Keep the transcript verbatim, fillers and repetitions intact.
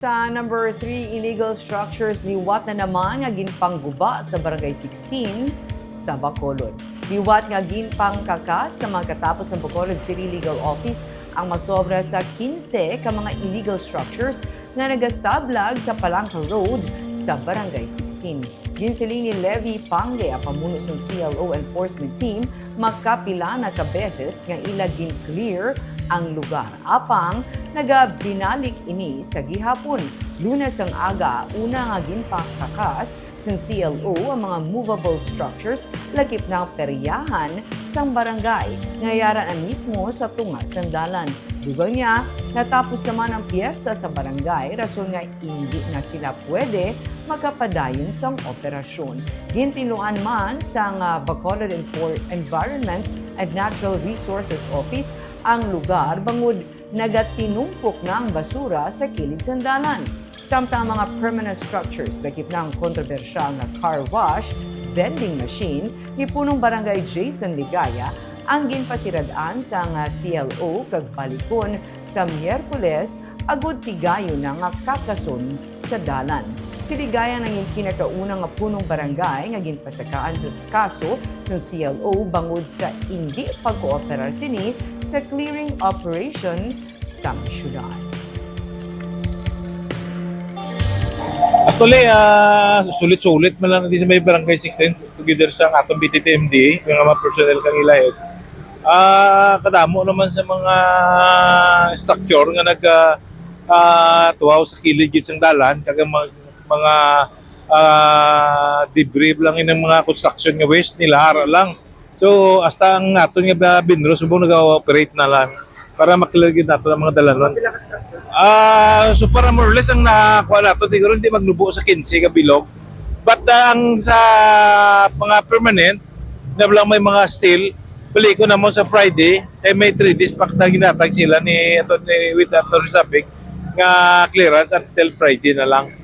Sa number three, illegal structures liwat na naman nga ginpangguba sa Barangay sixteen sa Bacolod. Liwat nga ginpangkakas sa mga katapos ng Bacolod City Legal Office ang masobra sa quince ka mga illegal structures nga nagasablag sa Palangka Road sa Barangay sixteen. Ginsiling ni Levi Pange, ang pamuno sang C L O enforcement team, makapila na ka beses nga ila gin-clear ang lugar. Apang nagabinalik ini sa gihapon, Lunes ang aga, una nga ginpakakas sang C L O ang mga movable structures lakip na peryahan sang barangay nga yara na mismo sa tunga sang dalan. Dugang niya, natapos naman ang piyesta sa barangay, rason nga indi na sila pwede makapadayon sang operasyon. Gintinluan man sang, ah, Bacolod Enfor-, Environment and Natural Resources Office ang lugar bangod nagatinumpok na ang basura sa kilid sang dalan. Samtang ang mga permanent structures, lakip na ang kontrobersyal nga car wash, vending machine ni Punong Barangay Jason Ligaya, ang ginpasirad-an sang, ah, C L O kag balikon sa Miyerkules, agud tigayon na nga kakason sa dalan. Si Ligaya nangin pinakauna nga punong barangay nga ginpasakaan kaso sa C L O bangod sa indi pagkooperar sini sa clearing operation sang syudad. Actually, ah, sulit-sulit man lang di sa may Barangay sixteen, together sa atong B T T M D, yung mga personnel kang ilahin. Ah, kadamo naman sa mga structure nga nag, ah, ah, tuhaw sa kilid gid sang dalan, kag ang mga, mga, ah, debris lang, ining mga construction nga waste nila, ara lang. So, hasta ang aton nga ba-, binro subong nag-ooperate na lang para makilid gid nato ang mga dalanon. Pila ka structure? Ah, so para more or less ang nakuha nato, siguro hindi magnubo sa quince ka bilog. But, ah, ang sa mga permanent, na lang may mga steel, bali ko naman sa Friday, kay may three days pa na ginatag sila ni ato ni with ato ni Sabig nga clearance until Friday na lang.